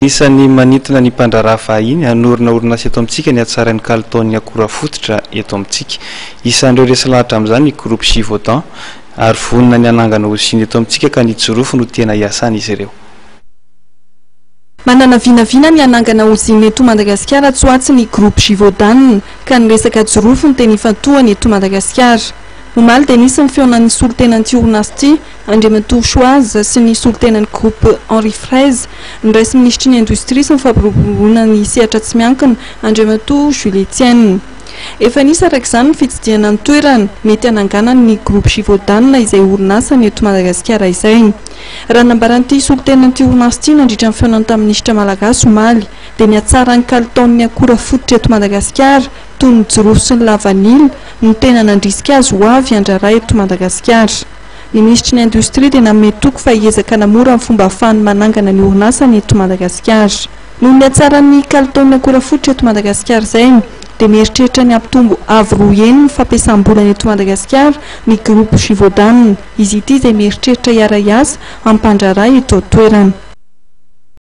Anisan'ny manintona ny mpandraharaha vahiny hanorina orinasa eto amintsika ny hatsaran'ny kalitaon'ny akora fototra eto amintsika. Isan'ireo resy lahatra amin'izany ny Groupe Givaudan ary vonona ny hanangana ozinina eto amintsika ka ny jirofo no tena hiasan'izy ireo. Manana vinavina ny hanangana ozinina eto Madagasikara tsy ho atsy ny Groupe Givaudan ka ny resaka jirofo no tena ifantohany eto Madagasikara. Omaly dia nisy ny fihaonan'ny solontenan'ity orinasa ity Andriamatoa Choise sy ny solontenan'ny Groupe Henri Fraise, noraisin'ny Minisitry ny Indostria sy ny Fampiroboroboana ny sehatra tsy miankina, Andriamatoa Jules Etienne. Efa nisy araka izany ny fitsidihana ny toerana mety hananganany ny Groupe Givaudan izay orinasany eto Madagasikara izay. Raha ny nambaran'ity solontenan'ity orinasa ity nandritra ny fihaonany tamin'ny minisitra malagasy omaly dia ny hatsaran'ny kalitaon'ny akora fototra eto Madagasikara toy ny jirofo sy ny lavanila no tena nandrisika azy ho avy handraharaha eto Madagasikara. Ny minisitry ny Indostria dia nanome toky fa hiezaka hanamora ny fomba ahafahany manangana ny orinasany eto Madagasikara. Noho ny hatsaran'ny kalitaon'ny akora fototra eto Madagasikara izay, dia mieritreritra ny hampitombo avo roa heny ny fampiasam-bolany eto Madagasikara ny Groupe Givaudan. Izy ity izay mieritreritra hiara-hiasa amin'ny mpandraharaha eto an-toerana.